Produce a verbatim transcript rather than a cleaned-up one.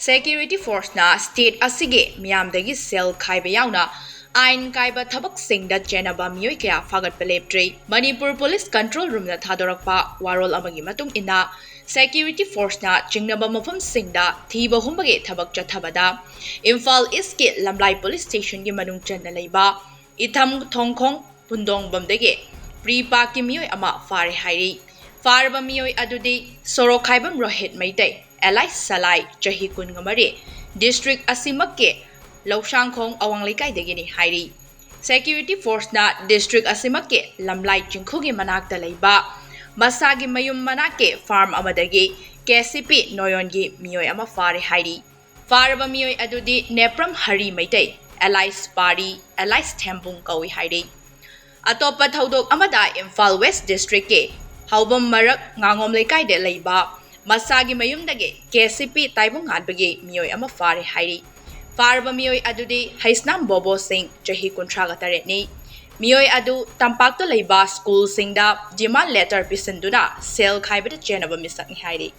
Security forceꯅ state ꯑꯁꯤꯒꯤ ꯃꯤꯌꯥꯝꯗꯒꯤ ꯁꯦꯜ ꯈꯥꯏꯕ ꯌꯥꯎꯅ ꯑꯥꯏꯟ ꯀꯥꯏꯕ ꯊꯕꯛꯁꯤꯡꯗ ꯆꯦꯟꯅꯕ ꯃꯤꯑꯣꯏ ꯀꯌꯥ ꯐꯥꯒꯠꯄ ꯂꯦꯞꯇ꯭ꯔꯤ꯫ ꯃꯅꯤꯄꯨꯔ Police Control Roomꯅ ꯊꯥꯗꯣꯔꯛꯄ ꯋꯥꯔꯣꯜ ꯑꯃꯒꯤ ꯃꯇꯨꯡ ꯏꯟꯅ, security forceꯅ ꯆꯤꯡꯅꯕ ꯃꯐꯝꯁꯤꯡꯗ ꯊꯤꯕ ꯍꯨꯝꯕꯒꯤ ꯊꯕꯛ ꯆꯠꯊꯕꯗ ꯏꯝꯐꯥꯜ Eastꯀꯤ ꯂꯝꯂꯥꯏ Police Stationꯒꯤ ꯃꯅꯨꯡ ꯆꯟꯅ ꯂꯩꯕ ꯏꯊꯝ ꯊꯣꯡꯈꯣꯡ ꯄꯨꯟꯗꯣꯡꯕꯝꯗꯒꯤ ꯄ꯭ꯔꯤ ꯄꯥꯛꯀꯤ ꯃꯤꯑꯣꯏ ꯑꯃ ꯐꯥꯔꯦ ꯍꯥꯏꯔꯤ꯫ ꯐꯥꯔꯕ ꯃꯤꯑꯣꯏ ꯑꯗꯨꯗꯤ ꯁꯣꯔꯣꯛꯈꯥꯏꯕꯝ ꯔꯣꯍꯤꯠ ꯃꯩꯇꯩ, alias ꯁꯂꯥꯏ, ꯆꯍꯤ ꯀꯨꯟꯃꯔꯤ, district ꯑꯁꯤꯃꯛꯀꯤ ꯂꯧꯁꯥꯡꯈꯣꯡ ꯑꯋꯥꯡ ꯂꯩꯀꯥꯏꯗꯒꯤꯅꯤ ꯍꯥꯏꯔꯤ꯫ Security forceꯅ district ꯑꯁꯤꯃꯛꯀꯤ ꯂꯝꯂꯥꯏ ꯆꯤꯡꯈꯨꯒꯤ ꯃꯅꯥꯛꯇ ꯂꯩꯕ ꯃꯁꯥꯒꯤ ꯃꯌꯨꯝ ꯃꯅꯥꯛꯀꯤ farm ꯑꯃꯗꯒꯤ KCP ꯅꯣꯌꯣꯟꯒꯤ ꯃꯤꯑꯣꯏ ꯑꯃ ꯐꯥꯔꯦ ꯍꯥꯏꯔꯤ꯫ ꯐꯥꯔꯕ ꯃꯤꯑꯣꯏ ꯑꯗꯨꯗꯤ ꯅꯦꯄ꯭ꯔꯝ ꯍꯔꯤ ꯃꯩꯇꯩ, alias ꯄꯥꯔꯤ, alias ꯊꯦꯝꯕꯨꯡ ꯀꯧꯏ ꯍꯥꯏꯔꯤ꯫ ꯑꯇꯣꯞꯄ ꯊꯧꯗꯣꯛ ꯑꯃꯗ ꯏꯝꯐꯥꯜ West districtꯀꯤ ꯍꯥꯎꯕꯝ ꯃꯔꯛ ꯉꯥꯉꯣꯝ ꯂꯩꯀꯥꯏꯗ ꯂꯩꯕ ꯃꯁꯥꯒꯤ ꯃꯌꯨꯝꯗꯒꯤ KCP ꯇꯥꯏꯕꯪ ꯉꯥꯟꯕꯒꯤ ꯃꯤꯑꯣꯏ ꯑꯃ ꯐꯥꯔꯦ ꯍꯥꯏꯔꯤ꯫ ꯐꯥꯔꯕ ꯃꯤꯑꯣꯏ ꯑꯗꯨꯗꯤ ꯍꯩꯁꯅꯥꯝ ꯕꯣꯕꯣ ꯁꯤꯡ, ꯆꯍꯤ ꯀꯨꯟꯊ꯭ꯔꯥꯒ ꯇꯔꯦꯠꯅꯤ꯫ ꯃꯤꯑꯣꯏ ꯑꯗꯨ ꯇꯝꯄꯥꯛꯇ ꯂꯩꯕ schoolꯁꯤꯡꯗ demand letter ꯄꯤꯁꯤꯟꯗꯨꯅ ꯁꯦꯜ ꯈꯥꯏꯕꯗ ꯆꯦꯟꯅꯕ ꯃꯤꯁꯛꯅꯤ ꯍꯥꯏꯔꯤ꯫